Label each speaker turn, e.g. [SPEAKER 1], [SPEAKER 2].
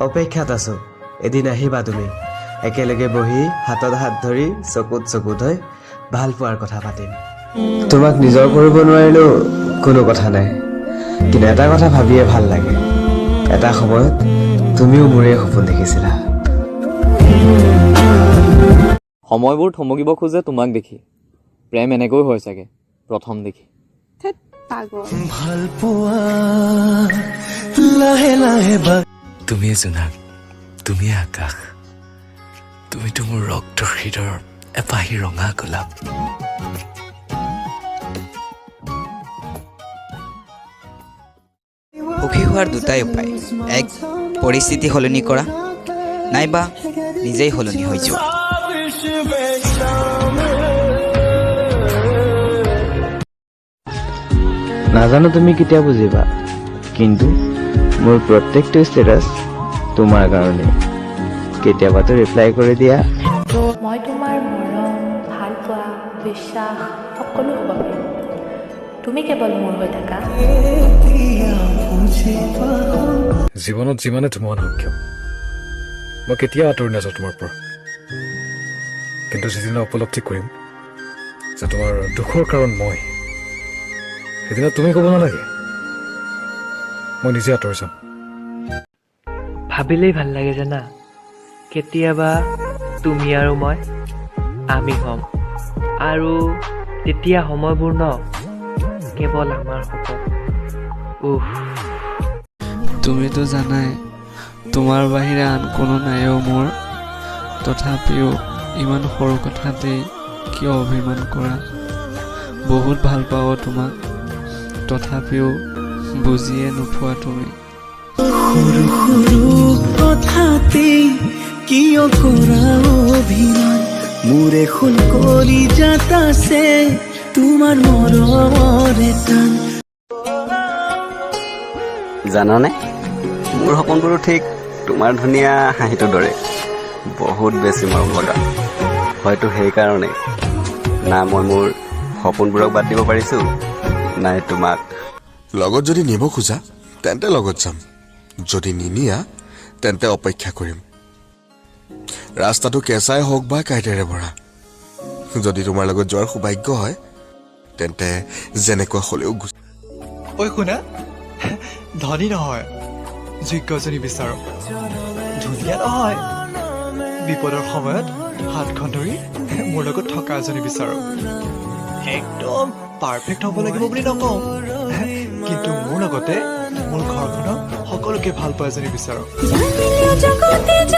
[SPEAKER 1] অপেক্ষাত আছোঁ, এদিন আহিবা তুমি। একেলগে বহি হাতত হাত ধৰি চকুত চকু থৈ ভাল পোৱাৰ কথা পাতিম। তোমাক নিজৰ কৰিব নোৱাৰিলেও কোনো কথা নাই, কিন্তু এটা কথা ভাবিয়ে ভাল লাগে, এটা সময়ত তুমিও মোৰে সপোন দেখিছিলা।
[SPEAKER 2] সময়বোৰ থমকিব খোজে তোমাক দেখি। প্ৰেম এনেকৈ হয় চাগে প্ৰথম দেখি।
[SPEAKER 3] ধেত পাগল।
[SPEAKER 4] ভালপোৱা লাহে লাহে বা
[SPEAKER 5] তুমিয়ে জোনাক, তুমিয়ে আকাশ, তুমিতো মোৰ ৰক্তৰ হৃদয়ৰ এপাহি ৰঙা গোলাপ।
[SPEAKER 6] সুখী হোৱাৰ দুটাই উপায়: এক, পৰিস্থিতি সলনি কৰা, নাইবা নিজেই সলনি হৈ যোৱা।
[SPEAKER 1] নাজানো তুমি কেতিয়া বুজিবা, কিন্তু মোৰ প্ৰত্যেকটো ষ্টেটাছ তোমাৰ কাৰণে। কেতিয়াবাতো ৰিপ্লাই কৰি দিয়া।
[SPEAKER 7] মই তোমাৰ মৰম, ভালপোৱা, বিশ্বাস সকলো হ'ব পাৰিম। তুমি কেৱল মোৰ হৈ থাকা।
[SPEAKER 8] জীৱনত যিমানে ধুমুহা নহওক কিয়, মই কেতিয়াও আঁতৰি নাযাওঁ তোমাৰ পৰা। কিন্তু যিদিনা উপলব্ধি কৰিম যে তোমাৰ দুখৰ কাৰণ মই, সেইদিনা তুমি ক'ব নালাগে, মই নিজে আঁতৰি যাম।
[SPEAKER 9] ভাবিলেই ভাল লাগে জানা, কেতিয়াবা তুমি আৰু মই আমি হ'ম আৰু তেতিয়া সময়বোৰ ন কেৱল আমাৰ হ'ব। উফ।
[SPEAKER 10] তুমিতো জানাই, তোমাৰ বাহিৰে আন কোনো নাইও মোৰ। তথাপিও ইমান সৰু কথাতেই কিয় অভিমান কৰা? বহুত ভাল পাওঁ তোমাক, তথাপিও বুজিয়ে নোপোৱা তুমি।
[SPEAKER 4] সৰু সৰু কথাতেই কিয় কৰা অভিমান? মোৰে ফুল কলিজাত আছে তোমাৰ মৰমৰে টান।
[SPEAKER 11] জানানে, মোৰ সপোনবোৰো ঠিক তোমাৰ ধুনীয়া হাঁহিটোৰ দৰে বহুত বেছি মৰম লগা। হয়তো সেইকাৰণেই না মই মোৰ সপোনবোৰক বাদ দিব পাৰিছোঁ, নাই তোমাক।
[SPEAKER 12] লগত যদি নিব খোজা তেন্তে লগত যাম, যদি নিনিয়া তেন্তে অপেক্ষা কৰিম। ৰাস্তাটো কেঁচাই হওক বা কাঁইটেৰে ভৰা, যদি তোমাৰ লগত যোৱাৰ সৌভাগ্য হয় তেন্তে যেনেকুৱা হ'লেও গুচি
[SPEAKER 13] ঐ শুনা, ধনী নহয়, যোগ্যজনী বিচাৰো। ধুনীয়া নহয়, বিপদৰ সময়ত হাতখন ধৰি মোৰ লগত থকা এজনী বিচাৰো। একদম পাৰফেক্ট হ'ব লাগিব বুলি নকওঁ, কিন্তু মোৰ লগতে মোৰ ঘৰখনক সকলোকে ভাল পোৱা এজনী বিচাৰো।
[SPEAKER 3] জগতে।